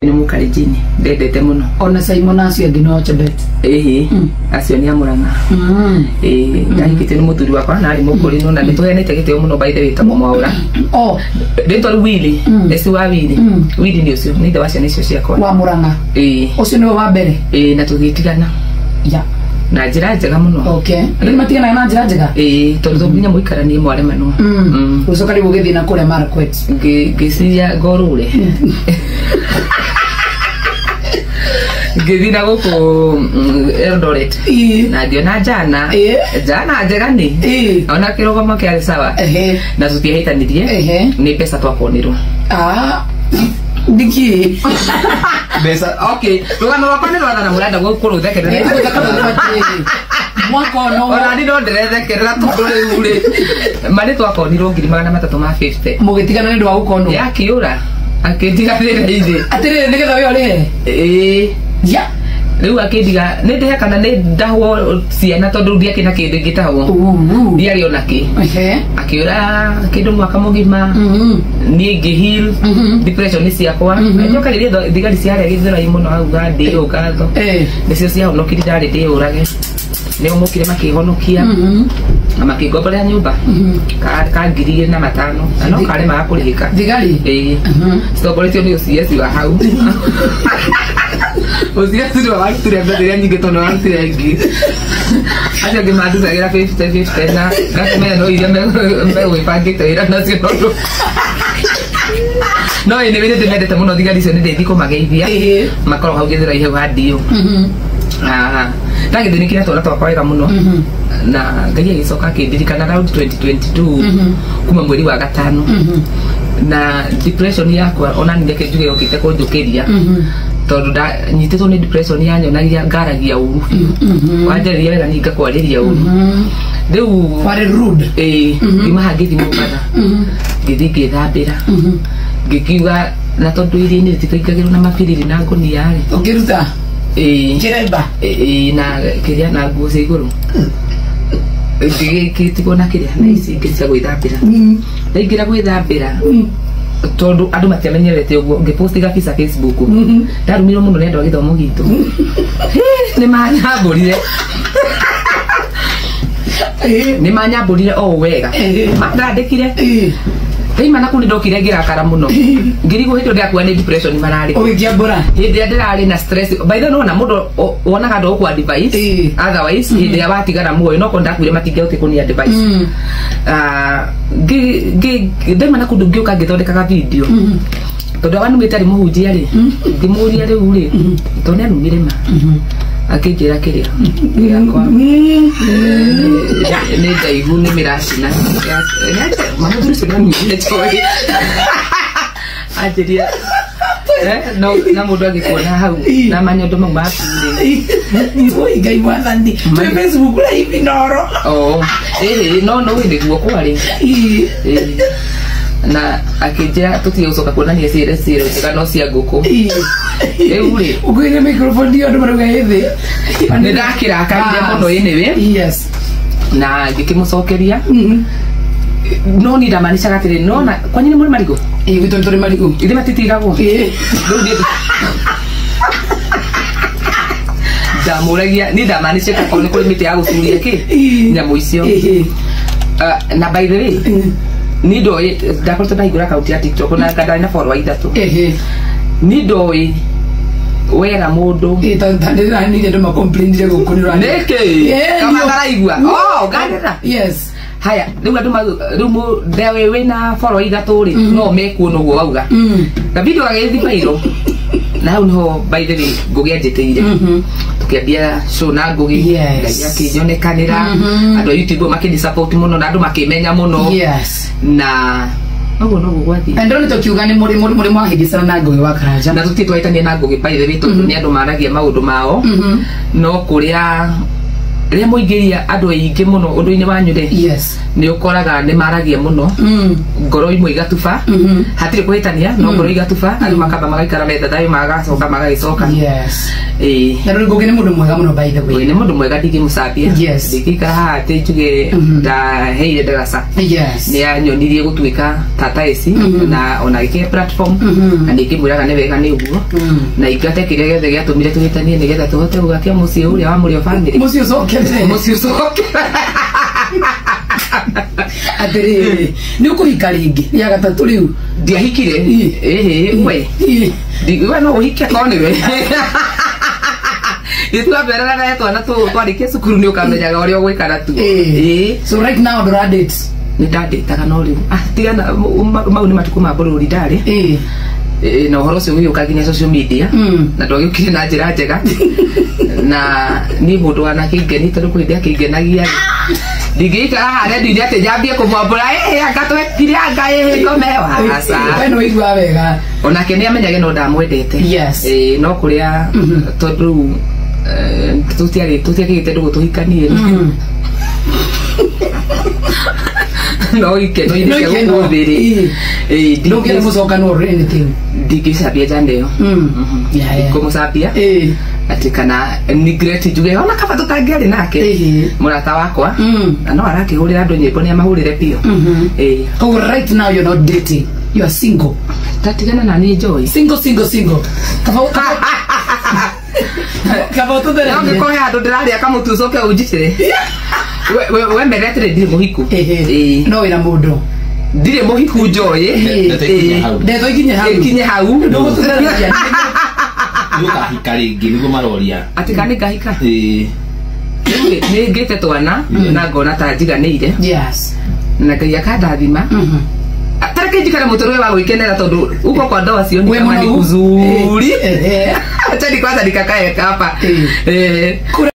Nĩ Mũkalenjini ndendete mũno. Ona Simon acio angĩ no Chebet. Ĩhĩ, acio nĩ a Mũrang'a. Ĩĩ, ndahikĩtio nĩ mũthuri wakwa na arĩ Mũkũrinũ, na nĩ tũheanĩte gĩtĩo mũno, by the way, tagwo Mwaũra. Oh. Rĩtwa rĩu Willy, eci wa Willy. Willy nĩ ũcio, nĩ ithe wa ciana icio ciakwa. Wa Mũrang'a? Ĩĩ. Ũcio nĩwe wa mbere? Ĩĩ, na tũgĩtigana na njĩra njega mũno. Okay, andũ nĩ matiganaga na njĩra njega. Ĩĩ, tondũ to nginya mũikaranie mwaremanwo. Ũcoka rĩu ũgĩthiĩ na kũrĩa Marakwet? Ngĩciria ngorũre, ngĩthiĩ na gũkũ Eldoret na ngĩona njana njana njega nĩ ona kĩrũgamo kĩarĩ sawa na tũtiahĩtanirie, nĩ mbeca twakonirwo. Ah, nĩkĩ? Mbeca. Okay, rũgano rwakwa nĩ rwathana, mũrenda kũrũthekerera. Mwaka ono. Ona ni no ndĩrethekerera tondũ rĩu rĩ ma nĩ twakonirwo ngiri 350. Mũgĩtigana nĩ ũndũ wa gũkonwo? Yakĩũra akĩndiga thĩna-inĩ. Atĩrĩrĩ, nĩgetha we ũrĩhe? Ĩĩ. Ya. Rĩu akĩndiga nĩ ndĩhe kana nĩ ndahwo ciana, tondũ ndiakĩ na kĩndũ ingĩtahwo, ndiarĩ ona kĩ. Akĩũra kĩndũ mwaka mũgima, niĩ ngĩ heal depression ciakwa. Njoka rĩrĩa thigari ciarĩa Gĩthũrai mũno hau ga ndĩũ ngatho, nĩcio ciahonokirie, ndarĩ ndĩyũrage, nĩo mokire makĩhonokia na makĩngomborera nyũmba ka 2,500, na no karemaga kũrĩhĩka. Thigari? Ĩĩ, citongoretio nĩ OCS wa hau. OCS nĩwe warutire mbeca iria nyingĩ, tondũ warutire ngiri, acio angĩ mandutagĩra 50 50, na ngakĩmenya no iria megwĩbangĩte wĩra nacio, tondũ no ĩ nĩ nĩ ndĩmendete mũno thigari icio, nĩ ndĩthiĩ kũmageithia. Makoragwo hau Gĩthũrai hau handiũ. Ndagĩthĩnĩkire twana twakwa wega mũno, na Ngai agĩcoka akĩndirikana round 2022 kuma mweri wa gatano, na depression yakwa ona nĩ reke njuge yokĩte kũnjũkĩria, tondũ nyitĩtwo nĩ depression yanyonagia ngaragia ũru biũ, wanjarĩria wega niĩ ngakwarĩria ũru rĩu. Warĩ rude. Ĩĩ, ngiuma haha ngĩthiĩ Mombatha, ngĩthiĩ ngĩthambĩra, ngĩkiuga na tondũ iria-inĩ rĩtikaingagĩrwo na mabiriri na ngũnia rĩ. Ũkĩruta Ĩĩ. kĩremba? Ĩĩ, na kĩrĩa na nguo cia igũrũ ngĩtigwo na kĩrĩa na ici ingĩ cia gwĩthambĩra. Ndaingĩra gwĩthambĩra, tondũ andũ matiamenyerete ũguo, ngĩposti gabica Facebook, ndarumirwo mũno nĩ andũ a gĩthomo gitũ, nĩ manyambũrire, nĩ manyambũrire o wega, mandandĩkire. Ndaima na kũu nĩ ndokire ngĩrakara mũno, ngĩrigwo hĩndĩ ĩyo ndĩrakua nĩ depression mararĩ. Ũgĩkĩambũra. Hĩndĩ ĩrĩa ndĩrarĩ na stress, by the way, nona mũndũ wonaga andũ gũkũ advice, otherwise hĩndĩ ĩrĩa watigara muoyo no korwo ndakuire matingĩahotire kũni advice. Ah, ndaima na kũndũ ngĩũka ngĩthondekaga video, tondũ awanumĩte arĩ mũhunjia rĩ, ngĩmũria rĩu rĩ, tondũ nĩ anumire ma, akĩnjĩra kĩrĩa gĩakwa nĩ ndaihu, nĩ mĩracina. Mamũthuri ũcio nĩanumire njohi, anjĩria no na mũndũ angĩkuona hau na manyondo mau maku rĩ. Oi Ngai mwathani, twĩ Facebook live noro. Oh, ĩĩ, no no nĩguo kwarĩ. Ĩĩ. Na akĩnjĩra tũtige gũcoka kuonania ciĩre ciĩro njega no cia ngũkũ rĩu rĩ. Ũkwĩre microphone ĩyo andũ marauga ĩthĩ. Nĩ ndakĩrakarire mũno anyway, na ngĩkĩmũcokeria, no niĩ ndamanicaga atĩrĩ, nona kwanyu nĩ mũrĩ marigũ? Ĩĩ, gwitũ nĩ tũrĩ marigũ. Ithe matitigagwo? Ĩĩ. Rĩu niĩ ndamũragia, niĩ ndamanicĩte akorwo nĩ kũrĩ mĩtĩ ya gũcuria kĩ nyamũ icio. Ah, na by the way, niĩ ndoĩ ndakoretwo ndahingũra akaunti ya TikTok na ndarĩ na follower ithatũ. Niĩ ndoĩ wera mũndũ. Ĩĩ, ta ndĩranire andũ macomplainire gũkũ nĩ ũrani. Nĩkĩ? Ĩĩ, Kama ngaraigua oh nganĩra. Yes. Haya, rĩu andũ rĩu ndewe wĩna follower ithatũ rĩ, no mekuona ũguo wauga na video gagĩthiĩ viral, na hau niho by the way Ngũgĩ anjĩtĩire, tũkĩambia show na Ngũgĩ. Ngai akĩnyonekanĩra, andũ a YouTube makĩni support mũno na andũ makĩmenya mũno. Na ũguo noguo gwathiĩ. Na ndĩrona tũkiuga nĩ mũrĩ mwahĩngĩcana na Ngũgĩ wa Karanja. Na tũtirĩ twahĩtania na Ngũgĩ by the way, tondũ nĩ andũ maragia maũndũ mao, no kũrĩa Rĩrĩa mũingĩria andũ aingĩ mũno ũndũ-inĩ wanyu rĩ, Yes. nĩ ũkoraga nĩ maragia mũno, ngoro imwe igatuba, hatirĩ kũhĩtania, no ngoro igatuba, andũ makamba magaikara metha thayũ, magacoka magagĩcoka. Yes. Ĩĩ. Na rĩu Ngũgĩ nĩ mũndũ mwega mũno, by the way. Ũyũ nĩ mũndũ mwega, ndingĩmũcambia. Yes. Ndingĩikara haha atĩ njuge ndaheire ndaraca. Yes. Nĩ anyonirie gũtuĩka tata ici na ona gĩkĩhe platform, na ningĩmwĩraga nĩ wega nĩ ũguo, na ingate kĩrĩa gĩothe gĩatũmire tũhĩtanie nĩgetha tũhote gũgakia mũciĩ ũrĩa wa mũrĩo family. Mũciĩ ũcokete. Mũciĩ ũcoke. Atĩrĩrĩ, nĩ ũkũhika rĩngĩ ya gatatũ rĩu? Ndiahikire. Ĩ. Ĩhĩ, we. Ĩ. We no ũhike korwo nĩwe itwamberera naye twana twarĩkia cukuru nĩ ũkamenyaga ũrĩa ũgwĩka natuo. Ĩ. Ĩĩ. So right now ndũra date? Nĩ ndandĩtaga, no rĩu tigana mau nĩ matukũ ma bũrũri ndarĩ. Ĩ. Ĩ, na ũhoro ũcio ũgĩũka nginya social media, na ndwagĩũkire na njĩra njega, na niĩ mũndũ wanakĩngeni tondũ kwĩ hĩndĩ akĩngenagia rĩ, ndingĩikara haha redio-inĩ atĩ njambie kũmwambũra, ĩhĩ anga twekire, anga ĩhĩ ngome waca. We nĩ ũiguaga wega. Onake nĩ amenyage no ndamwendete. Yes. Ĩ, no kũrĩa tondũ rĩu tũtiarĩ tũtiakĩgĩte ndũgũ tũhikanie rĩ, no ikeno-inĩ No cia ikeno. gũkũ thĩ rĩ. Ĩ. Ĩ, Ndũngĩenda mũcokano or anything? Ndingĩcambia njana ĩyo. Yeah. Kũmũcambia Ĩ. atĩ kana regret njuge ona kaba tũtangĩarĩ nake. Ĩ. Mũrata wakwa, na no arakĩhũrĩra andũ nyĩmbo, nĩ amahũrĩre biũ. Ĩ. Koguo right now you're not dating, you are single? Tatigana na niĩ, Joy. Single, single, single. Kaba kaba No ũtũthererie. ngĩkorwo he handũ ndĩrarĩa kamũtu ũcoke ũnjitĩre. We mere atĩrĩ, ndirĩ mũhiku. Ĩ. No wĩna mũndũ? Ndirĩ mũhiku, Joy. Ĩ. Ndeto ikinye hau. Ndeto ikinye hau. Ĩkinye hau. Ndũgũtũthereria. Nĩ ũkahika rĩngĩ nĩguo maroria? Atĩ kana nĩngahika? Ĩĩ. Rĩu nĩ ngĩte twana na ngona ta njiganĩire, Yes. na Ngai akandathima. Tareke njikare mũtũrĩre wa gwĩkenera tondũ huko kwa ndoa sioni We kama ni mũnogu. kuzuri. Eh, eh. Acha ni kwanza nikakae hapa. Eh. Eh. Kura